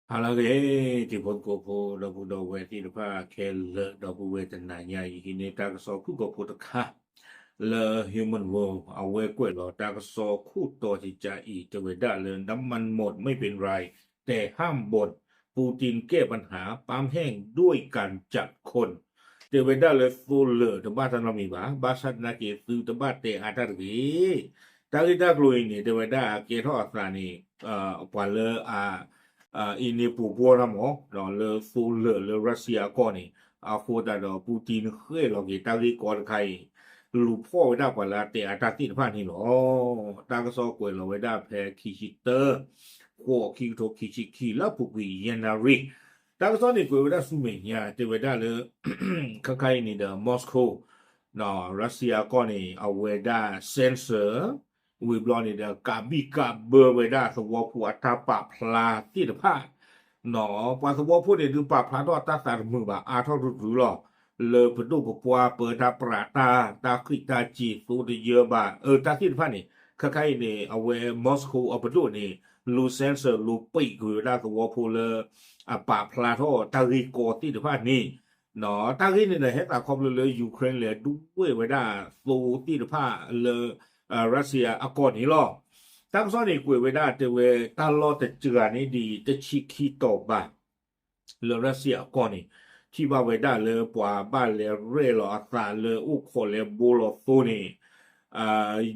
ဟါလၢအဂ့ၤ, တံၤဖိသကိးဖိ ဒီပုၢ်ဒီဝဲၢ်သ့ၣ်တဖၣ်ခဲလၢာ်, ဒီပုၢ်ဝဲၢ်တနၤညါအံၤ ဟံးန့ၢ်တၢ်ကစီၣ်ဖုၣ်ကိာ်ဖိတခါ လၢ Human World အဝဲကွဲးလီၤတၢ်ကစီၣ်ခိၣ်တီတကးအံၤ တဲဝဲဒၣ်လၢ น้ำมันหมดไม่เป็นไร แต่ห้ามบ่น ปูตินแก้ปัญหาปั๊มแห้งด้วยการจัดคน တဲဝဲဒၣ်လၢသိလၢာ်တဘၣ်တၢ်နီတမံၤဘၣ်, ဘၣ်ဆၣ်သနာ်က့သုတဘၣ်တဲအါတၢ်တဂ့ၤ. တၢ်ဂ့ၢ်တၢ်ကျိၤအံၤန့ၣ် တဲဝဲဒၣ်ကဲထီၣ်အသးန့ၣ် ပှၤလၢ အံၤန့ၣ်ပူၤပှီၢ်တၢ်မး ဒီးလၢသိလၢာ်လၢ Russia အကီၢ်န့ၣ် အဃိသတးဒီး Putin ဃဲၣ်လီၤက့ၤတၢ်ဂ့ၢ်ကီတခါအံၤ လူၤဖီၣ်ဝဲဒၣ်ပှၤလၢအတဲအါတၢ်သ့ၣ်တဖၣ်န့ၣ်လီၤ. တၢ်ကစီၣ်ကွဲးလီၤဝဲဒၣ်ဖဲခံဆံတၢ ဃိး ခံကထိခံဆံခံ လၢအပူၤကွံာ်ယဲၢ်နၣ်ရံၣ်, တၢ်ကစီၣ်န့ၣ်ကွဲးဝဲဒၣ်ဆူမဲာ်ညါ တဲဝဲဒၣ်လၢ ခဲခါအံၤန့ၣ်ဒီး Moscow Russia အကီၢ်န့ၣ် အဝဲဒၣ် censor ဝံၤဘျီန့ၣ်ဒီး ကးဘံၣ်ကးဘၢဝဲဒၣ်သဝီဖိအတၢ်ပာ်ဖျါသ့ၣ်တဖၣ် ပှၤသဝီဖိန့ၣ်ဒုးပာ်ဖျါထီၣ်တၢ်သးတမုာ်ဘၣ် အါထီၣ်တြူၤတြူၤလီၤ. လၢပဒိၣ်ပပှၢ်ပၢတၢ်ပြးတၢ် တၢ်ဃံးတၢ်စ့ၤသိတယၢဘၣ် အၢ တၢ်သ့ၣ်တဖၣ်န့ၣ် ခဲခါအံၤန့ၣ် အဝဲ Moscow အပဒိၣ်န့ၣ် လူၤ censor လူၤပိတ်ကွံာ်ဝဲဒၣ်သဝီဖိလၢ အပာ်ဖျါထီၣ်တၢ်ဂ့ၢ်ကီသ့ၣ်တဖၣ်န့ၣ် တၢ်ဂ့ၢ်န့ၣ်ဒီး ဟဲသးခီဖျိလၢ Ukraine လဲၤဒွဲၣ်ဝဲဒၣ်သိသ့ၣ်တဖၣ်လၢ Russia အကီၢ်န့ၣ်လီၤ. တၢ်ကစီၣ်န့ၣ်ကွဲးဝဲဒၣ်တဲဝဲ တၢ်လီၢ်တစှၤန့ၣ်ဒ်အံၤ တဆံခံတီၤဘၣ် လၢ Russia အကီၢ်န့ၣ် ထံၣ်ဘၣ်ဝဲဒၣ်လၢပှၤဘၣ်လဲၤရဲၣ်လီၤအသးလၢအိၣ်ခိးလဲၤဘိလီၤသိန့ၣ်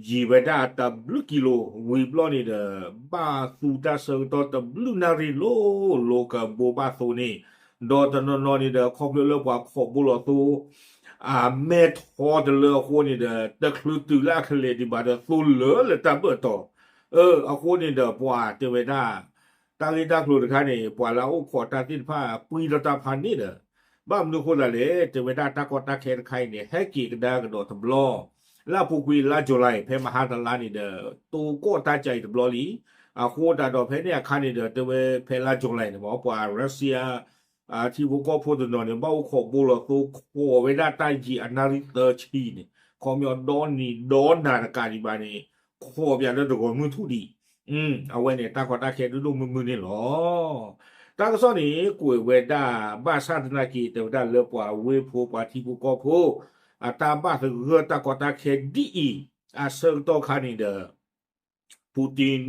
ယံာ်ဝဲဒၣ်တဘျုးကံလိၤ ဝံၤဘျီန့ၣ်ဒီး ဘၣ်သူတၢ်ဆၢကတီၢ်တဘျုးနၣ်ရံၣ်လိၤလိၤကဘိဘၣ်သိန့ၣ်, ဒီးတနီၤနီၤန့ၣ်ဒီး ခီဖျိလၢပှၤခိးဘိလီၤသိ အမဲာ်ထီတလၢအဃိန့ၣ်ဒီး တချုးတုၤလၢအကလဲာ်ဒံးဘၣ်ဒီး သိလၢာ်လၢတၢ်ဘၢၣ်တီၤ, အဃိန့ၣ်ဒီးပှၤတဲဝဲဒၣ် တၢ်ဂ့ၢ်တၢ်ကျိၤတခါန့ၣ် ပှၤလၢအအိၣ်ခိးတၢ်သ့ၣ်တဖၣ် ပှံၢ်ထီၣ်တၢ်ဖးန့ၣ်ဒီး ဘၣ်မနုၤအဃိသတးလဲၣ် တဲဝဲဒၣ်တၢ်ကီတၢ်ခဲတခါအံၤန့ၣ် ဟဲက့ၤကဒါကဒီးတဘျီ လၢအပူၤကွံာ်လါ July ဖဲမဟါတလါန့ၣ်ဒီး တိကီၢ်တၢ်ကဲအံၤတဘျီလံ. အဃိသတးဒီးဖဲန့ၣ်အခါန့ၣ်ဒီး တဲဝဲဖဲလါ July န့ၣ်မ့ၢ် ပှၤ Russia ထံဖိကီၢ်ဖိတနီၤန့ၣ် ဘၣ်အိၣ်ခိးဘိလီၤသိ ခိးဝဲဒၣ်တၢ်ယံာ်အနၣ်ရံၣ်သၢဆံန့ၣ် ခီပညီဒီနံၤဒီနၤတကးဒံးဘၣ်န့ၣ် ခိးပၠးလၢတဂီၤမုၢ်ထူၣ်ဒံး အဝဲန့ၣ် တၢ်ကီတၢ်ခဲဒိၣ်ဒိၣ်မုၢ်မုၢ်န့ၣ်လီၤ. တၢ်ကစီၣ်န့ၣ် ကွဲးဝဲဒၣ် ဘၣ်ဆၣ်သနာ်က့ တဲဝဲဒၣ်လၢပှၤဝ့ၢ်ဖိ ပှၤထံဖိကီၢ်ဖိ အတၢ်ဘၣ်သဂၢၢ်တၢ်ကီတၢ်ခဲဒ်အံၤ အဆၢကတီၢ်ခါန့ၣ်ဒီး Putin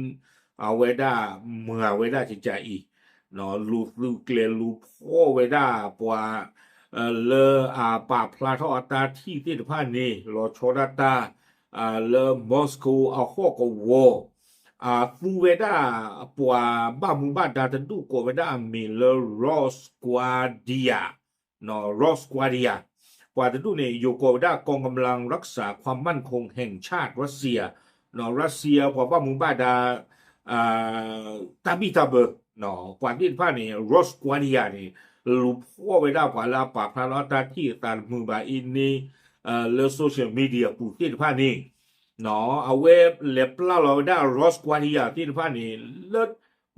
အဝဲဒၣ်မၤဝဲဒၣ်ကကးအံၤ လူၤသုးကျဲၤလူၤဖီၣ်ဝဲဒၣ်ပှၤ လၢအပာ်ဖျါထီၣ်အတၢ်ထံၣ်သ့ၣ်တဖၣ်န့ၣ် လီၤဆီဒၣ်တၢ် လၢ Moscow အဟီၣ်ကဝီၤ အသူဝဲဒၣ်ပှၤဘၣ်မူဘၣ်ဒါတဒူၣ်ကိးဝဲဒၣ်အမံၤလၢ Rosgvardia Rosgvardia ပှၤတဒူၣ်န့ၣ် ယိၤကိးဝဲဒၣ် กองกำลังรักษาความมั่นคงแห่งชาติรัสเซีย Russia ပှၤဘၣ်မူဘၣ်ဒါ တၢ်ဘံၣ်တၢ်ဘၢ ပှၤသ့ၣ်တဖၣ်န့ၣ် Rosgvardia န့ၣ် လူၤဖီၣ်ဝဲဒၣ်ပှၤလၢအပာ်ဖျါလီၤတၢ်ထံၣ်အသးတမုာ်ဘၣ်အံၤန့ၣ် လၢ social media ပူၤသ့ၣ်တဖၣ်န့ၣ် အဝဲလဲၤပျၢ်လီၤဝဲဒၣ် Rosgvardia သ့ၣ်တဖၣ်န့ၣ် လၢ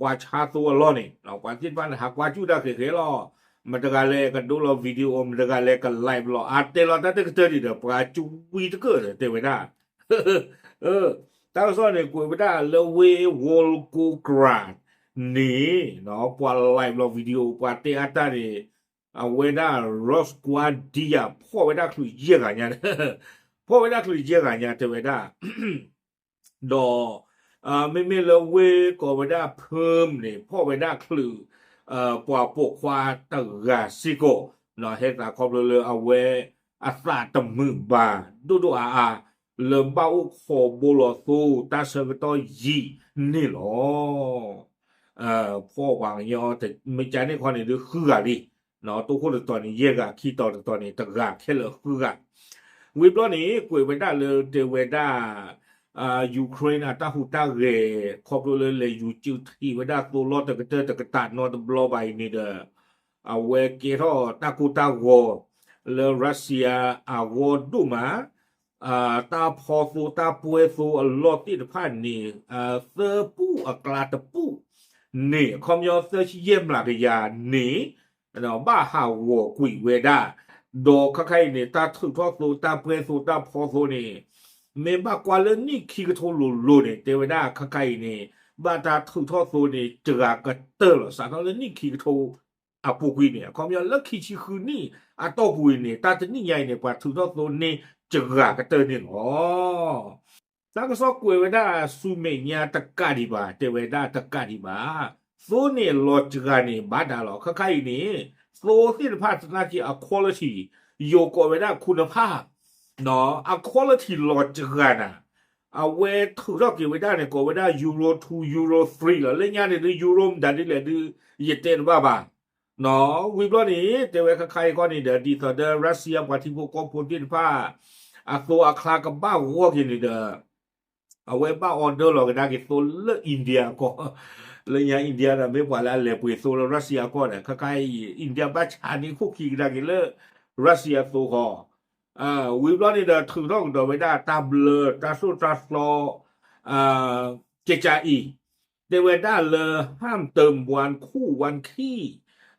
ပှၤဆါသိအလီၢ်န့ၣ် ပှၤသ့ၣ်တဖၣ်န့ၣ် ဟးကွၢ်စူၣ်တၢ်ဃဲးဃဲးလီၤ. မတဂၤလဲၤကဒိလီၤ video မတဂၤလဲၤက live လီၤ အါတဲလီၤတၢ်တကတၢၢ်ဒံးဒီး ပှၤစူဝံတကၢၢ်ဒီးတဲဝဲဒၣ် တၢ်ကစီၣ်န့ၣ် ကွဲးဝဲဒၣ်လၢဝ့ၢ် Volgograd န့ၣ် ပှၤ live လီၤ video ပှၤတဲအါတၢ်န့ၣ် အဝဲဒၣ် Rosgvardia ဖီၣ်ဝဲဒၣ်ချုးယဲၢ်ဂၤညါ ဖီၣ်ဝဲဒၣ်ချုးယဲၢ်ဂၤညါတဲဝဲဒၣ် ဒီး မ့မ့ၢ်လၢဝ့ၢ်ကိးဝဲဒၣ် Perm န့ၣ် ဖီၣ်ဝဲဒၣ်ချုး ပှၤပိာ်ခွါတဂၤစ့ၢ်ကီး ဟဲသးခီဖျိလၢအဝဲ အသးတမုာ်ဘၣ် ဒိၣ်ဒိၣ်အါအါ လၢဘၣ်အိၣ်ခိးဘိလီၤသိတၢ်ဆၢကတီၢ်ယံာ်န့ၣ်လီၤ. ဖီၣ်ပှၤကညီ မ့ၢ်ကန့ၣ်ခီန့ၣ်ဒုးဃုဂၤလံ တိခိၣ်တတီၤန့ၣ် ယဲၢ်ဂၤ ခံတီၤတတီၤန့ၣ် တဂၤခဲလၢာ်ဃုဂၤ ဝံၤဘျီန့ၣ် ကွဲးဝဲဒၣ်လၢတဲဝဲဒၣ် Ukraine အတၢ်ဟူးတၢ်ဂဲၤ ခီဖျိလၢလဲၤယူၤစုးထံးဝဲဒၣ်သိလီၢ်တကတၢၢ်တကတၢၢ်နီတဘျီဘၣ်အံၤန့ၣ်ဒီး အဝဲကဲထီၣ်တၢ်ကိၢ်တၢ်ဂီၤ လၢ Russia အဂီၢ်ဒိၣ်မး တၢ်ဖီသိတၢ်ပှဲၤသိအလီၢ်သ့ၣ်တဖၣ်န့ၣ် သၢပူၣ်အကျါတပူၣ်န့ၣ် အခီပညီသၢဆံယဲၢ်မျးကယၤန့ၣ် ဘၣ်ဟးဂီၤကွံာ်ဝဲဒၣ် ဒီးခဲခါအံၤန့ၣ် တၢ်ထုးထီၣ်သိတၢ်ပှဲၤသိတၢ်ဖီသိန့ၣ် မ့ၢ်ဘၣ်ကွၢ်လၢနံၣ်ခံကထိလိၤလိၤန့ၣ် တဲဝဲဒၣ်ခဲခါအံၤန့ၣ် ဘၣ်တၢ်ထုးထီၣ်သိန့ၣ် စှၤကတၢၢ်လီၤ. စးထီၣ်လၢနံၣ်ခံကထိအပူၤကွံာ်န့ၣ် အခီပညီလၢခံဆံဃုနံၣ်အတီၢ်ပူၤအံၤန့ၣ် တၢ်တနံၣ်ညါအံၤန့ၣ် ပှၤထုးထီၣ်သိန့ၣ်စှၤကတၢၢ်န့ၣ်လီၤ. တၢ်ကစီၣ်ကွဲးဝဲဒၣ်ဆူမဲာ်ညါတကးဒံးဘၣ်, တဲဝဲဒၣ်တကးဒံးဘၣ်, သိန့ၣ်လီၤစှၤန့ၣ် ဘၣ်ဒါလီၤ. ခဲခါအံၤန့ၣ် သိသ့ၣ်တဖၣ်သနာ်က့အ quality ယိၤကိးဝဲဒၣ် คุณภาพ အ quality လီၤစှၤနၤ, အဝဲထုးထီၣ်က့ၤဝဲဒၣ်န့ၣ် ကိးဝဲဒၣ် Euro two Euro three လီၤ. လၢညါန့ၣ်ဒုး Euro မတၤဒ်လဲၣ်ဒုး ယတဲတဘၣ်ဘၣ်. ဝံၤဘျီန့ၣ် တဲဝဲခဲခါအံၤခီန့ၣ်ဒီး ဒ်သိးဒီး Russia ပှၤထံဖိကီၢ်ဖိသ့ၣ်တဖၣ် အသိအချါကဘၣ်ဂီၢ်က့ၤန့ၣ်ဒီး အဝဲဘၣ် order လီၤကဒါက့ၤသိလၢ India အကီၢ်, လၢညါ India ဒီး မ့ၢ်ပှၤလၢအလဲၤပှ့ၤသိလၢ Russia အကီၢ်ဒီး ခဲခါအံၤ India ဘၣ်ဆါန့ၢ်ခိၣ်ခံကဒါက့ၤလၢ Russia အသိဃီ, ဝံၤဘျီန့ၣ်ဒီး ထုးထီၣ်ကဒီးဝဲဒၣ်တၢ်ဘျၢ တၢ်သိၣ်တၢ်သီ ကကါအံၤ တဲဝဲဒၣ်လၢ ห้ามเติมวันคู่วันขี้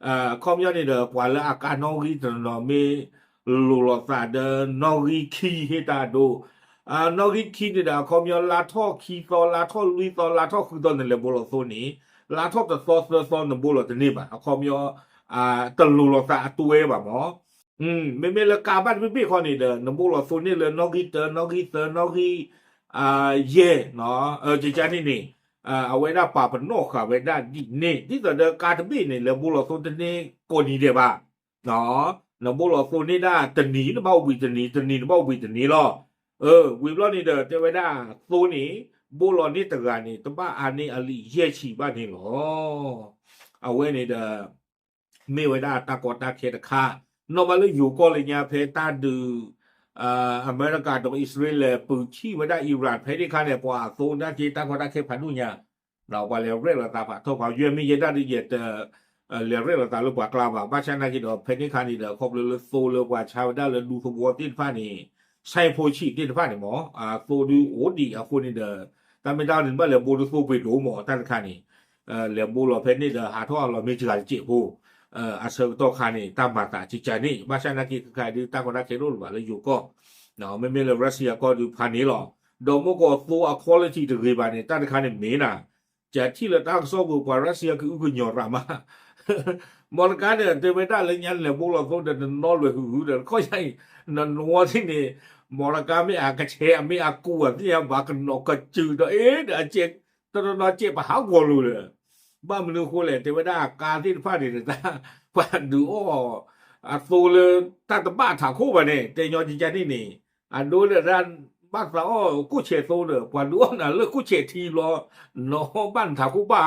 အခီပညီန့ၣ်ဒီး ပှၤလၢအကါနီၣ်ဂံၢ်တနီၤနီၤ မ့ၢ်လိၤလိာ်သးဒီးနီၣ်ဂံၢ်ခံဟ့ၣ်တၢ်အဒိ, နီၣ်ဂံၢ်ခံန့ၣ်ဒီး အခီပညီ လါထီၣ်ခံသီ လါထီၣ်လွံၢ်သီ လါထီၣ်ဃုသီန့ၣ် လဲၤဘိလီၤသိန့ၣ်, လါထီၣ်တသီသၢသီနဘိလီၤတန့ၢ်ဘၣ်. အခီပညီ တလိၤလိာ်သးအတွဲဘၣ်မး. မ့မ့ၢ်လၢကါဘၣ်တဘ့ၣ်ဘ့ၣ်ခီန့ၣ်ဒီး နဘိလီၤသိန့ၣ်လၢနီၣ်ဂံၢ်တၢ နီၣ်ဂံၢ်သၢ နီၣ်ဂံၢ်ယဲၢ်, ကကါန့ၣ်န့ၣ် အဝဲဒၣ်ပာ်ပနီၣ်ဃာ်ဝဲဒၣ်ဒ်န့ၣ် ဒ်သိးဒီးကါတဘ့ၣ်န့ၣ် လဲၤဘိလီၤသိတန့ၢ်ကိးနံၤဒဲးဘၣ်. နဘိလီၤသိန့ၢ်ဒၣ်တနံၤ နဘၣ်အိၣ်ဘှံးတနံၤ တနံၤ နဘၣ်အိၣ်ဘှံးတနံၤလီၤ. ဝံၤဘျီန့ၣ်ဒီး တဲဝဲဒၣ်သိန့ၣ် ဘိလီၤန့ၢ်တဂၤန့ၣ် တဘၣ်အါန့ၢ်အလံာ်ယဲၢ်ဆံဘၣ်န့ၣ်လီၤ. အဝဲန့ၣ်ဒီး မ့ၢ်ဝဲဒၣ်တၢ်ကီတၢ်ခဲတခါ, နီၢ်ဘၣ်လၢယိၤကီၢ်လၢညါဖဲတၢ်ဒုး အမဲရကၤဒီးအံၣ်စရ့လး ပူၤဆံၣ်ဝဲဒၣ် Iran ဖဲန့ၣ်အခါန့ၣ် ပှၤအသိဒၣ်က့တၢ်ကီတၢ်ခဲဖးဒိၣ်ညါ, ပှၤလဲၤရဲၣ်လီၤသးဖးထီၣ်ဖး ယဲၢ်မ့ၢ်ယဲဒၣ်ဒုးယဲၢ်တ လဲၤရဲၣ်လီၤသးလၢပှၤကျါဘၣ်. ဘၣ်ဆၣ်နာ်က့ဒီး ဖဲန့ၣ်အခါန့ၣ်ဒီး ခီဖျိလၢသိလၢပှၤဆါဝဲဒၣ်လၢဒူသဝီသ့ၣ်တဖၣ်န့ၣ် ဆဲးဖိဆံးသ့ၣ်တဖၣ်န့ၣ်မး အသိဒုးအိၣ်ဒံးအဃိန့ၣ်ဒီး တၢ်မ့ၢ်တၢ်န့ၣ် ဘၣ်လဲၤဘိဒုးသိပှ့ၤဒိၣ်မး တၢ်တခါန့ၣ် လဲၤဘိလီၤဖဲန့ၣ်ဒီး ဟးထီၣ်အလီၢ်မ့ၢ်စှၤတစဲးဖိ အဆၢကတီၢ်ခါန့ၣ် တၢ်မၤသးကကါန့ၣ် ဘၣ်ဆၣ်နာ်က့ခဲခါဒုး တၢ်ကီတၢ်ခဲတအိၣ်လၢၤဘၣ်လၢယိၤကီၢ်, မ့မ့ၢ်လၢ Russia ကီၢ်ဒုးဖးန့ၣ်လီၤ. ဒီးမ့ၢ်ကီးသိအ quality တဂ့ၤဘၣ်န့ၣ် တၢ်တခါန့ၣ်မ့ၢ်နၤ, ကထံၣ်လၢတၢ်ကစီၣ်ပူၤ ပှၤ Russia ကအုကညီၤရၣ်မး မီတကါန့ၣ် တဲဝဲဒၣ်လၢညါလဲၤဘိလီၤသိဒီး နနီၣ်လွဲၢ်ဟုဟုဒီး တခီယါအံၤ နနဝီထံၣ်န့ၣ် မီတကါမ့ၢ်အကဆဲး အမ့ၢ်အကူၣ်အသ့ၣ်ညါ ဘၣ်ကနီၤကစုာ်ဒီး အ့ ဒီးအကဲး တနီၤနီၤကဲးပဟးဂီၤလိာ်ဒီး ဘၣ်မနုၤအဃိလဲၣ် တဲဝဲဒၣ်အကါသ့ၣ်တဖၣ်န့ၣ် ပှၤဒုးအီၣ်အသိလၢတၢ်တဘၣ်ထးခိၣ်ဘၣ်န့ၣ် တဲညီကကါန့ၣ်န့ၣ် အဒိဒီးဒၣ် ဘၣ်သးအီၣ်ကိၣ်ဆဲးသိဒီး ပှၤဒုးအီၣ်နၤလၢကိၣ်ဆဲးထံဘျီ နီၢ်ဘၣ်နထးခိၣ်ဘၣ်ဧါ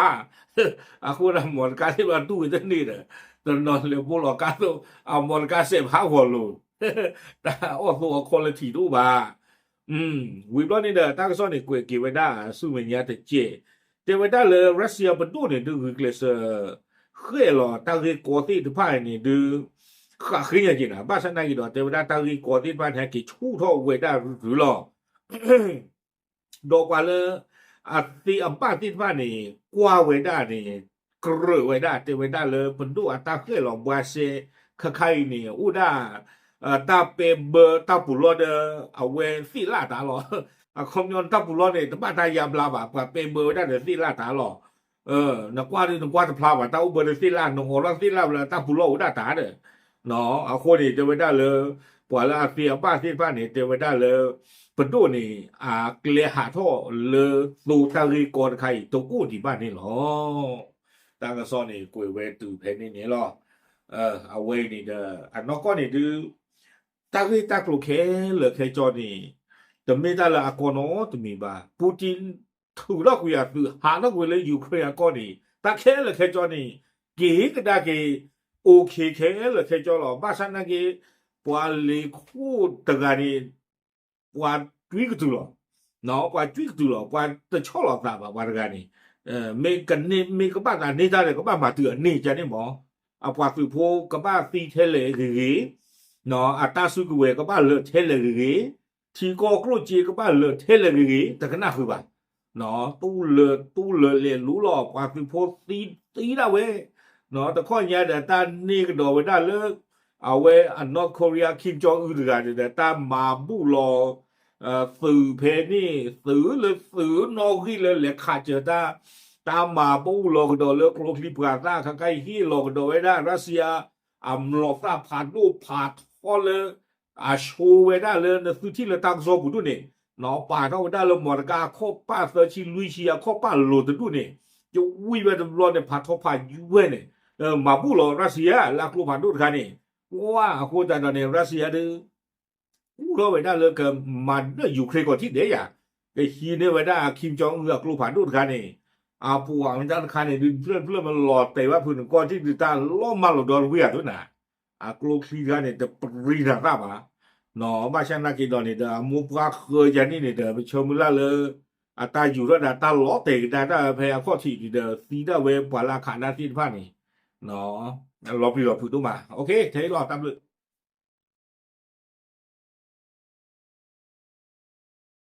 အဃိဒီးမီတကါသ့ၣ်တဖၣ်တူၢ်ဝဲတန့ၢ်ဒီး တနီၤလဲၤဘိလီၤကါသိ အမီတကါစဲးဖးဂီၤလိာ် တၢ်အီၣ်သိအ quality တအိၣ်ဘၣ်. ဝံၤဘျီန့ၣ်ဒီး တၢ်ကစီၣ်န့ၣ် ကွဲးက့ၤဝဲဒၣ်ဆူမဲာ်ညါတစဲး, တဲဝဲဒၣ်လၢ Russia ပဒိၣ်န့ၣ် ဒုးဂုာ်ကျဲးစၢး ဃဲၣ်လီၤတၢ်ဂ့ၢ်ကီသ့ၣ်တဖၣ်န့ၣ် ဒုး ဃးဃ့ညါက့ၤနၤ, ဘၣ်ဆၣ်နာ်က့ဒီး တဲဝဲဒၣ်တၢ်ဂ့ၢ်ကီသ့ၣ်တဖၣ်န့ၣ် ဟဲက့ၤဆူၣ်ထီၣ်ဝဲဒၣ်ရုရုလီၤ. ဒီးပှၤလၢ အသ့အဘၣ်သ့ၣ်တဖၣ်န့ၣ် ကွၢ်ဝဲဒၣ်န့ၣ် ကြၢးဝဲဒၣ် တဲဝဲဒၣ်လၢပဒိၣ်အတၢ်ဃဲၣ်လီၤဘှါစဲ ခဲခါအံၤန့ၣ် အိၣ်ဒၣ် တၢ်ပဲဘၢတၢ်ပူၤလီၢ်ဒီး အဝဲသ့ၣ်လၣ်တၢ်လီၤ. အခီပညီတၢ်ပူၤလီၢ်န့ၣ် တဘၣ်တၢ်ယါဘျါဘၣ် ပှၤပဲဘၢဝဲဒၣ်ဒီးသ့ၣ်လၣ်တၢ်လီၤ. နကွၢ်ဒုးနကွၢ်တဖျါဘၣ် တၢ်အိၣ်ဘၢဒီးသ့ၣ်လၣ် နအိးထီၣ်သ့ၣ်လၣ်ဘျီတၢ်ပူၤလီၢ်အိၣ်ဒၣ်တၢ်ဒီး အဃိန့ၣ် တဲဝဲဒၣ်လၢ ပှၤလၢအသ့အဘၣ်သ့ၣ်တဖၣ်န့ၣ် တဲဝဲဒၣ်လၢ ပဒိၣ်န့ၣ် အကျဲဟးထီၣ်လၢသိတၢ်ဂ့ၢ်ကီတခါအံၤ တအိၣ်ဒံးဘၣ်န့ၣ်လီၤ. တၢ်ကစီၣ်န့ၣ် ကွဲးဝဲတုၤဖဲန့ၣ်န့ၣ်လီၤ. အဝဲအံၤန့ၣ်ဒီး အနီၢ်ကီၢ်န့ၣ်ဒုး တၢ်ဂ့ၢ်တၢ်ကျိၤခဲလၢာ်ခဲဆ့န့ၣ် တမ့ၢ်တၢ်လၢအကီနီတမံၤဘၣ်. Putin ထုးထီၣ်ကွံာ်အသုး ဟးထီၣ်ကွံာ်လၢ Ukraine အကီၢ်န့ၣ် တၢ်ခဲလၢာ်ခဲဆ့န့ၣ် က့ၤကဒါက့ၤ okay ခဲလၢာ်ခဲဆ့လီၤ. ဘၣ်ဆၣ်နာ်က့ ပှၤလ့ၤခိၣ်တဂၤန့ၣ် ပှၤကွံကတုၤလီၤ. ပှၤကွံကတုၤလီၤ ပှၤတဆီၣ်လီၤသးဘၣ် ပှၤတဂၤန့ၣ် မ့ၢ်ကန့ၢ်မ့ၢ်ကဘၣ်သးန့ၢ်တၢ်ဒီး ကဘၣ်မၤတုၤအန့ၢ်ကန့ၣ်မး, အပှၤသုးဖိကဘၣ်သံထဲလဲၣ်ဂ့ၤဂ့ၤ, အတၢ်စုကဝဲၤကဘၣ်လၢာ်ထဲလဲၣ်ဂ့ၤဂ့ၤ, ထံကီၢ်ကျိၣ်စ့ကဘၣ်လၢာ်ထဲလဲၣ်ဂ့ၤဂ့ၤ တကနၣ်ဃုာ်ဘၣ်. တူၢ်လၢာ်တူၢ်လၢာ်လဲၤလူလီၤ ပှၤသုးဖိသံသံဒၣ်ဝဲ, တခီညါဒီးတၢ်န့ၢ်ကဒီးဝဲဒၣ်လၢ အဝဲအ North Korea Kim Jong Un တဂၤန့ၣ်ဒီး တၢ်မၤဘူၣ်လီၤ သုးဖဲန့ၣ် သုးလၢသုးနီၣ်ဂံၢ်လၢလဲၤခးစၢၤတၢ် တၢ်မၤဘူၣ်လီၤကဒီးလၢကျိချံပှၤသၣ်ခါခါအံၤ ဟ့ၣ်လီၤကဒီးဝဲဒၣ် Russia အမျိာ်သၣ်ဖးဒိၣ်ဖးထီလၢ အဆိဝဲဒၣ်လၢနသုထံၣ်လၢတၢ်ကစီၣ်ပူၤဒိၣ်န့ၣ် ပာ်ထီၣ်ဝဲဒၣ်လၢ မော်တော်ကား အခီၣ်ပၢ်သၢဆံလွံၢ်ဆံ အခီၣ်ပၢ်လိၤတဒူၣ်န့ၣ် ယဝံၣ်ဝဲတဘျီန့ၣ် ဖးထီဖးယူၢ်ဝဲန့ၣ် မၤဘူၣ်လီၤ Russia လၢအကျိဖးဒိၣ်တခါန့ၣ် ကွၢ်အဃိသတးဒီးန့ၣ် Russia ဒုး ကူၣ်ထီၣ်ဝဲဒၣ်လၢကမၤဒၢၣ် Ukraine ကီၢ်ထံၣ်ဒဲးယၤ, ကဟံးန့ၢ်ဝဲဒၣ် Kim Jong Un အကျိဖးဒိၣ်တခါန့ၣ် အပှၤမ့ၢ်တၢ်တခါန့ၣ် ဒုးဖျၢၣ်ဖျၢၣ်မ့ၢ်လီၤတဲာ်ဘၣ်ဖုးန့ၣ် ကီၢ်ထံၣ်ဒုးတၢ်လီၤမၢ်လီၤဒီတဝံၤအသိးန့ၣ် အကျိချံတခါန့ၣ် တပရံနၤသၣ်ဘၣ် ဘၣ်ဆၣ်နာ်က့ၤဒီးန့ၣ်ဒီး အမိၢ်ပှၢ်ဃၢယၤန့ၣ်န့ၣ်ဒီး ပဆၢမုၢ်လၢ်လၢ အတၢ်ယူၤထီၣ်ဒီးတၢ်လီၤတဲာ်ကဒါတၢ်ဖဲအခီၣ်ထံးဒုးဒီး သံဒၣ်ဝဲပှၤလၢအခးဒၣ်သ့ၣ်တဖၣ်န့ၣ် လီၤပျံၤလီၤဖုးဒိၣ်မး ထဲလီၤတၢ်ဘျုး